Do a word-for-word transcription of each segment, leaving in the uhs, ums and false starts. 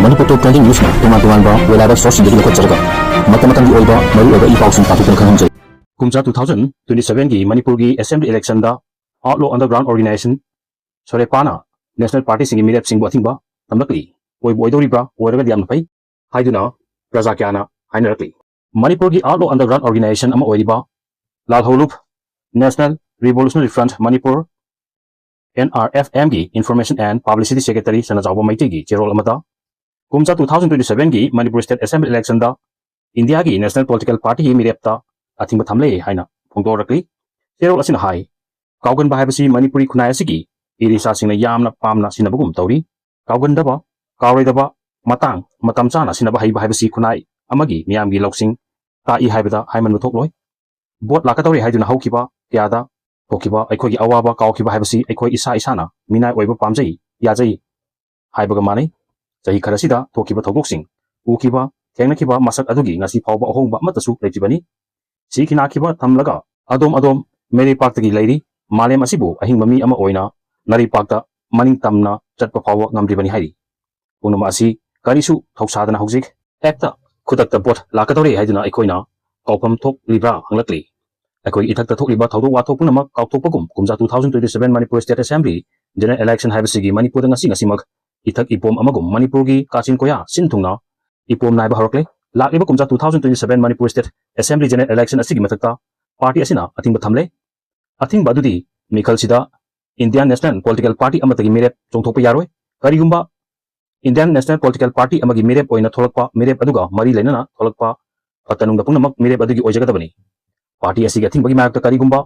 ꯃꯅꯤꯄꯨꯔ ꯇꯣꯞ trending ꯅ꯭ꯌꯨꯁꯅ ꯇꯣꯉꯥꯟ ꯇꯣꯉꯥꯟꯕ web ꯁꯣꯔꯁꯁꯤꯡꯗꯒꯤ ꯂꯧꯈꯠꯆꯔꯒ ꯃꯇꯝ ꯃꯇꯝꯒꯤ ꯑꯣꯏꯕ ꯃꯔꯨꯑꯣꯏꯕ ꯏ ꯄꯥꯎꯁꯤꯡ ꯄꯥꯊꯣꯛꯇꯨꯅ ꯈꯪꯍꯟꯖꯩ꯫ ꯀꯨꯝꯖꯥ ꯇꯨ ꯊꯥꯎꯖꯟ ꯇ꯭ꯋꯦꯟꯇꯤ ꯁꯚꯦꯟꯒꯤ ꯃꯅꯤꯄꯨꯔꯒꯤ ꯑꯦꯁꯦꯝꯕ꯭ꯂꯤ ꯏꯂꯦꯛꯁꯟꯗ Outlaw Underground Organization, ꯁꯣꯔꯦꯄꯥꯅ ꯅꯦꯁꯅꯦꯜ ꯄꯥꯔꯇꯤꯁꯤꯡꯒꯤ ꯃꯤꯔꯦꯞꯁꯤꯡꯕꯨ ꯑꯊꯤꯡꯕ ꯊꯝꯂꯛꯂꯤ꯫ ꯑꯣꯏꯕꯨ ꯑꯣꯏꯗꯧꯔꯤꯕ꯭ꯔꯥ, ꯑꯣꯏꯔꯒꯗꯤ ꯌꯥꯝꯅ ꯐꯩ ꯍꯥꯏꯗꯨꯅ ꯄ꯭ꯔꯖꯥ ꯀꯌꯥꯅ ꯍꯥꯏꯅꯔꯛꯂꯤ꯫ ꯃꯅꯤꯄꯨꯔꯒꯤ Outlaw Underground Organization ꯑꯃ ꯑꯣꯏꯔꯤꯕ ꯂꯥꯜꯍꯧꯂꯨꯞ, National Revolutionary Front Manipur, NRFM ꯒꯤ Information and Publicity Secretary ꯁꯅꯥꯖꯥꯎꯕ ꯃꯩꯇꯩꯒꯤ ꯆꯦꯔꯣꯜ ꯑꯃꯗ, ꯀꯨꯝꯖꯥ ꯇꯨ ꯊꯥꯎꯖꯟ ꯇ꯭ꯋꯦꯟꯇꯤ ꯁꯚꯦꯟꯒꯤ ꯃꯅꯤꯄꯨꯔ ꯁ꯭ꯇꯦꯠ ꯑꯦꯁꯦꯝꯕ꯭ꯂꯤ ꯏꯂꯦꯛꯁꯟꯗ ꯏꯟꯗꯤꯌꯥꯒꯤ ꯅꯦꯁꯅꯦꯜ ꯄꯣꯂꯤꯇꯤꯀꯦꯜ ꯄꯥꯔꯇꯤꯒꯤ ꯃꯤꯔꯦꯞꯇ ꯑꯊꯤꯡꯕ ꯊꯝꯂꯦ ꯍꯥꯏꯅ ꯐꯣꯡꯗꯣꯔꯛꯂꯤ꯫ ꯆꯦꯔꯣꯜ ꯑꯁꯤꯅ ꯍꯥꯏ, ꯀꯥꯎꯒꯟꯕ ꯍꯥꯏꯕꯁꯤ ꯃꯅꯤꯄꯨꯔꯤ ꯈꯨꯟꯅꯥꯏ ꯑꯁꯤꯒꯤ ꯏꯔꯤꯁꯥꯁꯤꯡꯅ ꯌꯥꯝꯅ ꯄꯥꯝꯅ ꯁꯤꯖꯤꯟꯅꯕꯒꯨꯝ ꯇꯧꯔꯤ꯫ ꯀꯥꯎꯒꯟꯗꯕ, ꯀꯥꯎꯔꯣꯏꯗꯕ, ꯃꯇꯥꯡ ꯃꯇꯝ ꯆꯥꯅ ꯁꯤꯖꯤꯟꯅꯕ ꯍꯩꯕ ꯍꯥꯏꯕꯁꯤ ꯈꯨꯟꯅꯥꯏ ꯑꯃꯒꯤ ꯃꯤꯌꯥꯝꯒꯤ ꯂꯧꯁꯤꯡ ꯇꯥꯛꯏ ꯍꯥꯏꯕꯗ ꯍꯥꯏꯃꯟꯕ ꯊꯣꯛꯂꯣꯏ꯫ ꯚꯣꯠ ꯂꯥꯛꯀꯗꯧꯔꯦ ꯍꯥꯏꯗꯨꯅ ꯍꯧꯈꯤꯕ ꯀꯌꯥꯗ ꯊꯣꯛꯈꯤꯕ ꯑꯩꯈꯣꯏꯒꯤ ꯑꯋꯥꯕ ꯀꯥꯎꯈꯤꯕ ꯍꯥꯏꯕꯁꯤ ꯑꯩꯈꯣꯏ ꯏꯁꯥ ꯏꯁꯥꯅ ꯃꯤꯅꯥꯏ ꯑꯣꯏꯕ ꯄꯥꯝꯖꯩ, ꯌꯥꯖꯩ ꯍꯥꯏꯕꯒ ꯃꯥꯟꯅꯩ꯫ ꯆꯍꯤ ꯈꯔꯁꯤꯗ ꯊꯣꯛꯈꯤꯕ ꯊꯧꯗꯣꯛꯁꯤꯡ, ꯎꯈꯤꯕ, ꯊꯦꯡꯅꯈꯤꯕ ꯃꯁꯛ ꯑꯗꯨꯒꯤ ꯉꯁꯤ ꯐꯥꯎꯕ ꯑꯍꯣꯡꯕ ꯑꯃꯠꯇꯁꯨ ꯂꯩꯇ꯭ꯔꯤꯕꯅꯤ꯫ ꯁꯤꯈꯤ ꯅꯥꯈꯤꯕ ꯊꯝꯂꯒ ꯑꯗꯣꯝ ꯑꯗꯣꯝ ꯃꯩꯔꯩꯄꯥꯛꯇꯒꯤ ꯂꯩꯔꯤ꯫ ꯃꯥꯂꯦꯝ ꯑꯁꯤꯕꯨ ꯑꯍꯤꯡꯕ ꯃꯤ ꯑꯃ ꯑꯣꯏꯅ ꯅꯥꯔꯩꯄꯥꯛꯇ ꯃꯅꯤꯡ ꯇꯝꯅ ꯆꯠꯄ ꯐꯥꯎꯕ ꯉꯝꯗ꯭ꯔꯤꯕꯅꯤ ꯍꯥꯏꯔꯤ꯫ ꯄꯨꯝꯅꯃꯛ ꯑꯁꯤ ꯀꯔꯤꯁꯨ ꯊꯧꯁꯥꯗꯅ ꯍꯧꯖꯤꯛ ꯍꯦꯛꯇ ꯈꯨꯗꯛꯇ ꯚꯣꯠ ꯂꯥꯛꯀꯗꯧꯔꯦ ꯍꯥꯏꯗꯨꯅ ꯑꯩꯈꯣꯏꯅ ꯀꯥꯎꯐꯝ ꯊꯣꯛꯂꯤꯕ꯭ꯔꯥ ꯍꯪꯂꯛꯂꯤ꯫ ꯑꯩꯈꯣꯏ ꯏꯊꯛꯇ ꯊꯣꯛꯂꯤꯕ ꯊꯧꯗꯣꯛ ꯋꯥꯊꯣꯛ ꯄꯨꯝꯅꯃꯛ ꯀꯥꯎꯊꯣꯛꯄꯒꯨꯝ, ꯀꯨꯝꯖꯥ two thousand twenty seven Manipur state assembly general election ꯍꯥꯏꯕꯁꯤꯒꯤ ꯃꯅꯤꯄꯨꯔꯗ ꯉꯁꯤ ꯉꯁꯤꯃꯛ ꯏꯊꯛ ꯏꯄꯣꯝ ꯑꯃꯒꯨꯝ ꯃꯅꯤꯄꯨꯔꯒꯤ ꯀꯥꯆꯤꯟ ꯀꯣꯌꯥ ꯁꯤꯟ ꯊꯨꯡꯅ ꯏꯄꯣꯝ ꯅꯥꯏꯕ ꯍꯧꯔꯛꯂꯦ꯫ ꯂꯥꯛꯂꯤꯕ ꯀꯨꯝꯖꯥ two thousand twenty seven Manipur state assembly general election ꯑꯁꯤꯒꯤ ꯃꯊꯛꯇ ꯄꯥꯔꯇꯤ ꯑꯁꯤꯅ ꯑꯊꯤꯡꯕ ꯊꯝꯂꯦ꯫ ꯑꯊꯤꯡꯕ ꯑꯗꯨꯗꯤ ꯃꯤꯈꯜꯁꯤꯗ ꯏꯟꯗꯤꯌꯥꯟ ꯅꯦꯁꯅꯦꯜ ꯄꯣꯂꯤꯇꯤꯀꯦꯜ ꯄꯥꯔꯇꯤ ꯑꯃꯠꯇꯒꯤ ꯃꯤꯔꯦꯞ ꯆꯣꯡꯊꯣꯛꯄ ꯌꯥꯔꯣꯏ꯫ ꯀꯔꯤꯒꯨꯝꯕ ꯏꯟꯗꯤꯌꯥꯟ ꯅꯦꯁꯅꯦꯜ ꯄꯣꯂꯤꯇꯤꯀꯦꯜ ꯄꯥꯔꯇꯤ ꯑꯃꯒꯤ ꯃꯤꯔꯦꯞ ꯑꯣꯏꯅ ꯊꯣꯛꯂꯛꯄ ꯃꯤꯔꯦꯞ ꯑꯗꯨꯒ ꯃꯔꯤ ꯂꯩꯅꯅ ꯊꯣꯛꯂꯛꯄ ꯐꯠꯇ ꯅꯨꯡꯗ ꯄꯨꯝꯅꯃꯛ ꯃꯤꯔꯦꯞ ꯑꯗꯨꯒꯤ ꯑꯣꯏꯖꯒꯗꯕꯅꯤ꯫ ꯄꯥꯔꯇꯤ ꯑꯁꯤꯒꯤ ꯑꯊꯤꯡꯕꯒꯤ ꯃꯥꯌꯣꯛꯇ ꯀꯔꯤꯒꯨꯝꯕ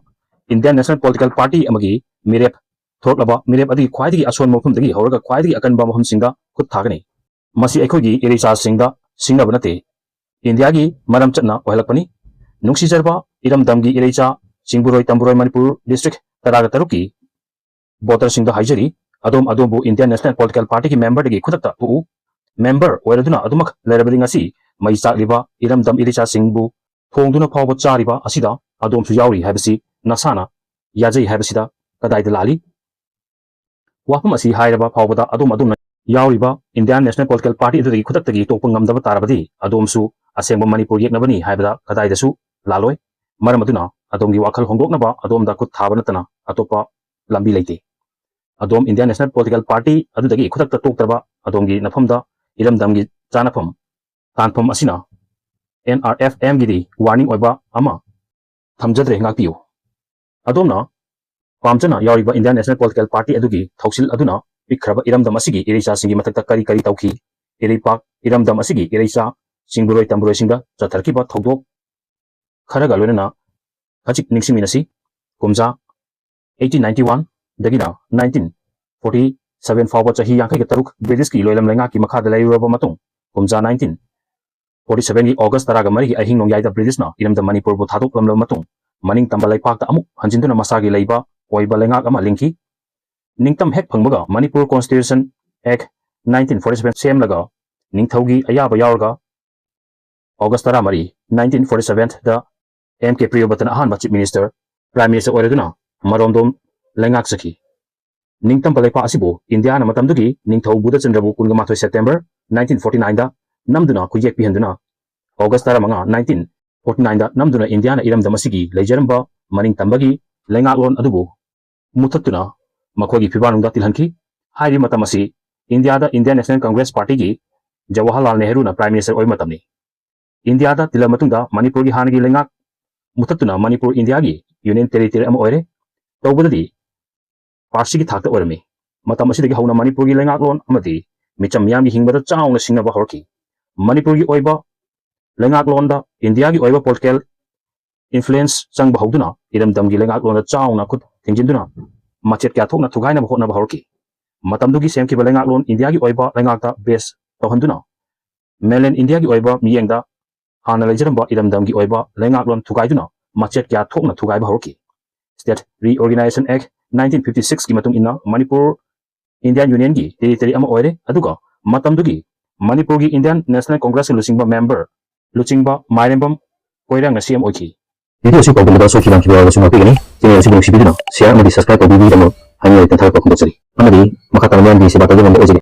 ꯏꯟꯗꯤꯌꯥꯟ ꯅꯦꯁꯅꯦꯜ ꯄꯣꯂꯤꯇꯤꯀꯦꯜ ꯄꯥꯔꯇꯤ ꯑꯃꯒꯤ ꯃꯤꯔꯦꯞ ꯊꯣꯛꯂꯛꯂꯕ ꯃꯤꯔꯦꯞ ꯑꯗꯨꯒꯤ ꯈ꯭ꯋꯥꯏꯗꯒꯤ ꯑꯁꯣꯟꯕ ꯃꯐꯝꯗꯒꯤ ꯍꯧꯔꯒ ꯈ꯭ꯋꯥꯏꯗꯒꯤ ꯑꯀꯟꯕ ꯃꯐꯝꯁꯤꯡꯗ ꯈꯨꯠ ꯊꯥꯒꯅꯤ꯫ ꯃꯁꯤ ꯑꯩꯈꯣꯏꯒꯤ ꯏꯔꯩꯆꯥꯁꯤꯡꯗ ꯁꯤꯡꯅꯕ ꯅꯠꯇꯦ, ꯏꯟꯗꯤꯌꯥꯒꯤ ꯃꯔꯝ ꯆꯠꯅ ꯑꯣꯏꯍꯜꯂꯛꯄꯅꯤ꯫ ꯅꯨꯡꯁꯤꯖꯔꯕ ꯏꯔꯝꯗꯝꯒꯤ ꯏꯔꯩꯆꯥ ꯆꯤꯡꯕꯨꯔꯣꯏ ꯇꯝꯕꯨꯔꯣꯏ ꯃꯅꯤꯄꯨꯔ ꯗꯤꯁꯇ꯭ꯔꯤꯛ ꯇꯔꯥꯒ ꯇꯔꯨꯛꯀꯤ ꯚꯣꯇꯔꯁꯤꯡꯗ ꯍꯥꯏꯖꯔꯤ, ꯑꯗꯣꯝ ꯑꯗꯣꯝꯕꯨ ꯏꯟꯗꯤꯌꯥꯟ ꯅꯦꯁꯅꯦꯜ ꯄꯣꯂꯤꯇꯤꯀꯦꯜ ꯄꯥꯔꯇꯤꯒꯤ ꯃꯦꯝꯕꯔꯗꯒꯤ ꯈꯨꯗꯛꯇ ꯊꯣꯛꯎ꯫ ꯃꯦꯝꯕꯔ ꯑꯣꯏꯔꯗꯨꯅ ꯑꯗꯨꯃꯛ ꯂꯩꯔꯕꯗꯤ ꯉꯁꯤ ꯃꯩ ꯆꯥꯛꯂꯤꯕ ꯏꯔꯝꯗꯝ ꯏꯔꯩꯆꯥꯁꯤꯡꯕꯨ ꯊꯣꯡꯗꯨꯅ ꯐꯥꯎꯕ ꯆꯥꯔꯤꯕ ꯑꯁꯤꯗ ꯑꯗꯣꯝꯁꯨ ꯌꯥꯎꯔꯤ ꯍꯥꯏꯕꯁꯤ ꯅꯁꯥꯅ ꯌꯥꯖꯩ ꯍꯥꯏꯕꯁꯤꯗ ꯀꯗꯥꯏꯗ ꯂꯥꯜꯂꯤ? ꯋꯥꯐꯝ ꯑꯁꯤ ꯍꯥꯏꯔꯕ ꯐꯥꯎꯕꯗ ꯑꯗꯣꯝ ꯑꯗꯣꯝꯅ ꯌꯥꯎꯔꯤꯕ Indian National Political Party ꯑꯗꯨꯗꯒꯤ ꯈꯨꯗꯛꯇꯒꯤ ꯇꯣꯛꯄ ꯉꯝꯗꯕ ꯇꯥꯔꯕꯗꯤ ꯑꯗꯣꯝꯁꯨ ꯑꯁꯦꯡꯕ ꯃꯅꯤꯄꯨꯔ ꯌꯦꯛꯅꯕꯅꯤ ꯍꯥꯏꯕꯗ ꯀꯗꯥꯏꯗꯁꯨ ꯂꯥꯜꯂꯣꯏ꯫ ꯃꯔꯝ ꯑꯗꯨꯅ ꯑꯗꯣꯝꯒꯤ ꯋꯥꯈꯜ ꯍꯣꯡꯗꯣꯛꯅꯕ ꯑꯗꯣꯝꯗ ꯈꯨꯠ ꯊꯥꯕ ꯅꯠꯇꯅ ꯑꯇꯣꯞꯄ ꯂꯝꯕꯤ ꯂꯩꯇꯦ꯫ ꯑꯗꯣꯝ Indian National Political Party ꯑꯗꯨꯗꯒꯤ ꯈꯨꯗꯛꯇ ꯇꯣꯛꯇ꯭ꯔꯕ ꯑꯗꯣꯝꯒꯤ ꯅꯐꯝꯗ ꯏꯔꯝꯗꯝꯒꯤ ꯆꯥꯅꯐꯝ ꯇꯥꯟꯐꯝ ꯑꯁꯤꯅ N R F M ꯒꯤꯗꯤ warning ꯑꯣꯏꯕ ꯑꯃ ꯊꯝꯖꯗ꯭ꯔꯦ, ꯉꯥꯛꯄꯤꯌꯨ꯫ ꯑꯗꯣꯝꯅ ꯄꯥꯝꯖꯅ ꯌꯥꯎꯔꯤꯕ Indian National Political Party ꯑꯗꯨꯒꯤ ꯊꯧꯁꯤꯜ ꯑꯗꯨꯅ ꯄꯤꯛꯈ꯭ꯔꯕ ꯏꯔꯝꯗꯝ ꯑꯁꯤꯒꯤ ꯏꯔꯩꯆꯥꯁꯤꯡꯒꯤ ꯃꯊꯛꯇ ꯀꯔꯤ ꯀꯔꯤ ꯇꯧꯈꯤ? ꯏꯔꯩꯄꯥꯛ ꯏꯔꯝꯗꯝ ꯑꯁꯤꯒꯤ ꯏꯔꯩꯆꯥ ꯆꯤꯡꯕꯔꯣꯏ ꯇꯝꯕꯔꯣꯏꯁꯤꯡꯗ ꯆꯠꯊꯔꯛꯈꯤꯕ ꯊꯧꯗꯣꯛ ꯈꯔꯒ ꯂꯣꯏꯅꯅ ꯈꯖꯤꯛ ꯅꯤꯡꯁꯤꯡꯃꯤꯟꯅꯁꯤ꯫ ꯀꯨꯝꯖꯥ eighteen ninety one ꯗꯒꯤꯅ nineteen forty seven ꯐꯥꯎꯕ ꯆꯍꯤ ꯌꯥꯡꯈꯩꯒ ꯇꯔꯨꯛ ꯕ꯭ꯔꯤꯇꯤꯁꯀꯤ ꯂꯣꯏꯂꯝ ꯂꯩꯉꯥꯛꯀꯤ ꯃꯈꯥꯗ ꯂꯩꯔꯨꯔꯕ ꯃꯇꯨꯡ, ꯀꯨꯝꯖꯥ nineteen forty seven ꯒꯤ August ꯇꯔꯥꯒ ꯃꯔꯤꯒꯤ ꯑꯍꯤꯡ ꯅꯣꯡꯌꯥꯏꯗ ꯕ꯭ꯔꯤꯇꯤꯁꯅ ꯏꯔꯝꯗꯝ ꯃꯅꯤꯄꯨꯔꯕꯨ ꯊꯥꯗꯣꯛꯂꯝꯂꯕ ꯃꯇꯨꯡ, ꯃꯅꯤꯡ ꯇꯝꯕ ꯂꯩꯄꯥꯛꯇ ꯑꯃꯨꯛ ꯍꯟꯖꯤꯟꯗꯨꯅ ꯃꯁꯥꯒꯤ ꯂꯩꯕ ꯑꯣꯏꯕ ꯂꯩꯉꯥꯛ ꯑꯃ ꯂꯤꯡꯈꯤ꯫ ꯅꯤꯡꯇꯝ ꯍꯦꯛ ꯐꯪꯕꯒ Manipur Constitution Act nineteen forty seven ꯁꯦꯝꯂꯒ ꯅꯤꯡꯊꯧꯒꯤ ꯑꯌꯥꯕ ꯌꯥꯎꯔꯒ August ꯇꯔꯥꯃꯔꯤ, nineteen forty seven ꯗ M K Priyabrata ꯅ ꯑꯍꯥꯟꯕ Chief Minister, Prime Minister ꯑꯣꯏꯔꯗꯨꯅ ꯃꯔꯣꯝꯗꯣꯝ ꯂꯩꯉꯥꯛꯆꯈꯤ꯫ ꯅꯤꯡꯇꯝꯕ ꯂꯩꯄꯥꯛ ꯑꯁꯤꯕꯨ ꯏꯟꯗꯤꯌꯥꯅ ꯃꯇꯝꯗꯨꯒꯤ ꯅꯤꯡꯊꯧ ꯕꯨꯙꯆꯟꯗ꯭ꯔꯕꯨ ꯀꯨꯟꯃꯥꯊꯣꯏ September nineteen forty nine ꯗ ꯅꯝꯗꯨꯅ ꯈꯨꯌꯦꯛ ꯄꯤꯍꯟꯗꯨꯅ August ꯇꯔꯥꯃꯉꯥ, nineteen forty nine ꯗ ꯅꯝꯗꯨꯅ ꯏꯟꯗꯤꯌꯥꯅ ꯏꯔꯝꯗꯝ ꯑꯁꯤꯒꯤ ꯂꯩꯖꯔꯝꯕ ꯃꯅꯤꯡ ꯇꯝꯕꯒꯤ ꯂꯩꯉꯥꯛꯂꯣꯟ ꯑꯗꯨꯕꯨ ꯃꯨꯊꯠꯇꯨꯅ ꯃꯈꯣꯏꯒꯤ ꯐꯤꯕꯥꯛꯅꯨꯡꯗ ꯇꯤꯜꯍꯟꯈꯤ꯫ ꯍꯥꯏꯔꯤꯕ ꯃꯇꯝ ꯑꯁꯤ ꯏꯟꯗꯤꯌꯥꯗ Indian National Congress Party ꯒꯤ ꯖꯋꯥꯍꯔꯂꯥꯜ ꯅꯦꯍꯔꯨꯅ Prime Minister ꯑꯣꯏꯕ ꯃꯇꯝꯅꯤ꯫ ꯏꯟꯗꯤꯌꯥꯗ ꯇꯤꯜꯂꯕ ꯃꯇꯨꯡꯗ ꯃꯅꯤꯄꯨꯔꯒꯤ ꯍꯥꯟꯅꯒꯤ ꯂꯩꯉꯥꯛ ꯃꯨꯊꯠꯇꯨꯅ ꯃꯅꯤꯄꯨꯔ ꯏꯟꯗꯤꯌꯥꯒꯤ Union Territory ꯑꯃ ꯑꯣꯏꯔꯦ꯫ ꯇꯧꯕꯗꯗꯤ ꯄꯥꯔꯁꯤꯒꯤ ꯊꯥꯛꯇ ꯑꯣꯏꯔꯝꯃꯤ꯫ ꯃꯇꯝ ꯑꯁꯤꯗꯒꯤ ꯍꯧꯅ ꯃꯅꯤꯄꯨꯔꯒꯤ ꯂꯩꯉꯥꯛꯂꯣꯟ ꯑꯃꯗꯤ ꯃꯤꯆꯝ ꯃꯤꯌꯥꯝꯒꯤ ꯍꯤꯡꯕꯗ ꯆꯥꯎꯅ ꯁꯤꯡꯅꯕ ꯍꯧꯔꯛꯈꯤ꯫ ꯃꯅꯤꯄꯨꯔꯒꯤ ꯑꯣꯏꯕ ꯂꯩꯉꯥꯛꯂꯣꯟꯗ ꯏꯟꯗꯤꯌꯥꯒꯤ ꯑꯣꯏꯕ political influence ꯆꯪꯕ ꯍꯧꯗꯨꯅ ꯏꯔꯝꯗꯝꯒꯤ ꯂꯩꯉꯥꯛꯂꯣꯟꯗ ꯆꯥꯎꯅ ꯈꯨꯠ ꯊꯤꯡꯖꯤꯟꯗꯨꯅ ꯃꯆꯦꯠ ꯀꯌꯥ ꯊꯣꯛꯅ ꯊꯨꯒꯥꯏꯅꯕ ꯍꯣꯠꯅꯕ ꯍꯧꯔꯛꯈꯤ꯫ ꯃꯇꯝꯗꯨꯒꯤ ꯁꯦꯝꯈꯤꯕ ꯂꯩꯉꯥꯛꯂꯣꯟ ꯏꯟꯗꯤꯌꯥꯒꯤ ꯑꯣꯏꯕ ꯂꯩꯉꯥꯛꯇ base ꯇꯧꯍꯟꯗꯨꯅ mainland ꯏꯟꯗꯤꯌꯥꯒꯤ ꯑꯣꯏꯕ ꯃꯤꯠꯌꯦꯡꯗ ꯍꯥꯟꯅ ꯂꯩꯖꯔꯝꯕ ꯏꯔꯝꯗꯝꯒꯤ ꯑꯣꯏꯕ ꯂꯩꯉꯥꯛꯂꯣꯟ ꯊꯨꯒꯥꯏꯗꯨꯅ ꯃꯆꯦꯠ ꯀꯌꯥ ꯊꯣꯛꯅ ꯊꯨꯒꯥꯏꯕ ꯍꯧꯔꯛꯈꯤ꯫ State Reorganization Act nineteen fifty six ꯀꯤ ꯃꯇꯨꯡ ꯏꯟꯅ ꯃꯅꯤꯄꯨꯔ Indian Union ꯒꯤ territory ꯑꯃ ꯑꯣꯏꯔꯦ, ꯑꯗꯨꯒ ꯃꯇꯝꯗꯨꯒꯤ ꯃꯅꯤꯄꯨꯔꯒꯤ Indian National Congress ꯀꯤ ꯂꯨꯆꯤꯡꯕ member, ꯂꯨꯆꯤꯡꯕ ꯃꯥꯏꯔꯦꯝꯕꯝ ꯀꯣꯏꯔꯥꯡꯅ C M ꯑꯣꯏꯈꯤ꯫ Video ꯑꯁꯤ ꯄꯥꯎꯗꯝꯕꯗ ꯁꯣꯏꯈꯤꯕ ꯂꯥꯟꯈꯤꯕ ꯌꯥꯎꯔꯕꯁꯨ ꯉꯥꯛꯄꯤꯒꯅꯤ꯫ Channel ꯑꯁꯤꯕꯨ ꯅꯨꯡꯁꯤꯕꯤꯗꯨꯅ share ꯑꯃꯗꯤ subscribe ꯇꯧꯕꯤꯕꯒꯤꯗꯃꯛ ꯍꯥꯏꯅꯤꯡꯉꯥꯏ ꯂꯩꯇꯅ ꯊꯥꯒꯠꯄ ꯐꯣꯡꯗꯣꯛꯆꯔꯤ꯫ ꯑꯃꯗꯤ ꯃꯈꯥ ꯇꯥꯅ ꯃꯌꯥꯝꯒꯤ ꯁꯦꯕꯥ ꯇꯧꯕ ꯉꯝꯕ ꯑꯣꯏꯖꯒꯦ꯫